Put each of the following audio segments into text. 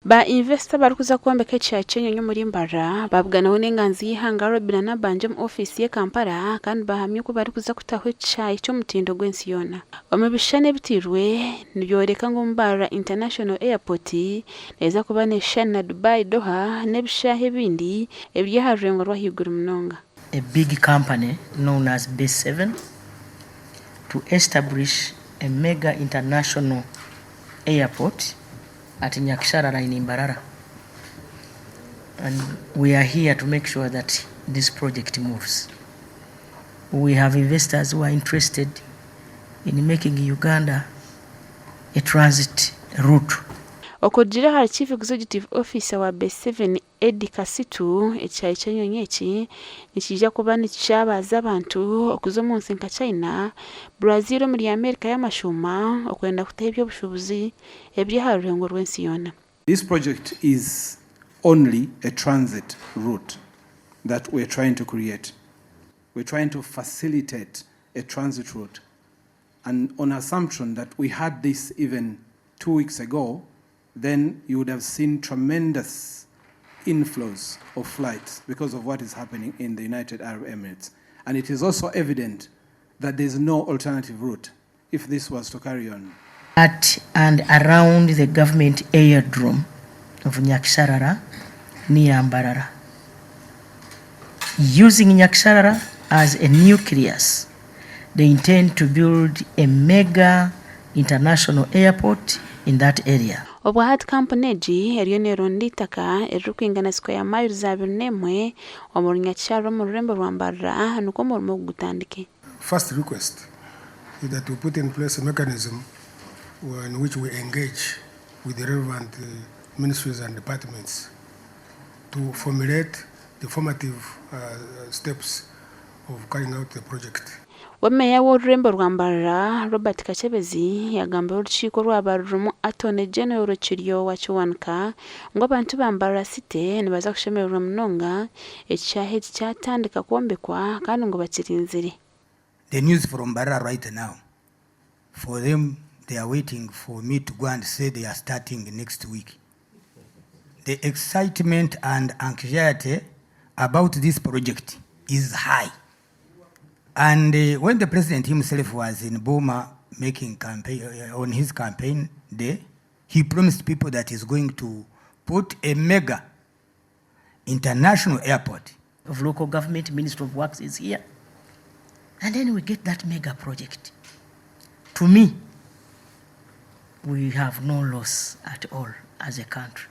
Ba invesita abarikuza kwombeka ekishaayi ky'enyonyi omuri Mbarara babuganaho n'enganzi y'eihanga Robinah Nabbanja omu ofiisi ye Kampala kandi bahamya oku barikuza kutaho ekishaayi ky'omutindo gw'ensi yoona. Omu bishushani ebiteirwe nibyoreka ngu Mbarara International Airport neeza kuba neeshushana na Dubai, Doha n'ebishaayi ebindi ebiri aha rurengo rw'ahaiguru munonga. A big company known as Base 7 to establish a mega international airport at Nyakisharara in Mbarara and we are here to make sure that this project moves. We have investors who are interested in making Uganda a transit route. Okurugiirira ahari Chief Executive Officer wa Base 7 Eddie Kasitu, ekishaayi ky'enyonyi eki nikiija kuba nikishabaaza abantu okuza omu nsi nka China, Brazil omuri Amerika y'amashuuma okwenda kutaho eby'obushuubuzi ebiri aha rurengo rw'ensi yoona. This project is only a transit route that we're trying to create. We're trying to facilitate a transit route and on assumption that we had this even 2 weeks ago, then you would have seen tremendous inflows of flights because of what is happening in the United Arab Emirates. And it is also evident that there's no alternative route if this was to carry on. At and around the government aerodrome of Nyakisharara near Mbarara. Using Nyakisharara as a nucleus, they intend to build a mega international airport in that area. Obwahati kampuni egi eriyo neeronda eitaka eririkwingana square miles 21 omuri Nyakisharara omu rurembo rwa Mbarara nikwo omurimo ogu gutandike. First request is that we put in place a mechanism in which we engage with the relevant ministries and departments to formulate the formative steps of carrying out the project. We meeya w'orurembo rwa Mbarara, Robert Kakyebezi yagambira orukiiko orwaba rurimu Attorney General Kiryowa Kiwanuka ngu abantu ba Mbarara City nibaza kushemererwa munonga ekishaayi eki kyatandika kwombekwa kandi ngu bakirinzire. The news from Mbarara right now, for them, they are waiting for me to go and say they are starting next week. The excitement and anxiety about this project is high. And when the president himself was in Boma making campaign on his campaign day, he promised people that he's going to put a mega international airport. Of local government, Minister of Works is here. And then we get that mega project. To me, we have no loss at all as a country.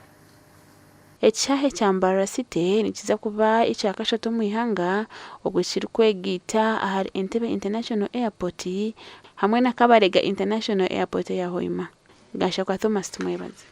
Ekishaayi kya Mbarara City nikiza kuba ekyakashatu omu ihanga obwo kirikwegaita ahari Entebbe International Airport hamwe na Kabalega International Airport eya Hoima. Gashakwa Thomas Tumwebaze.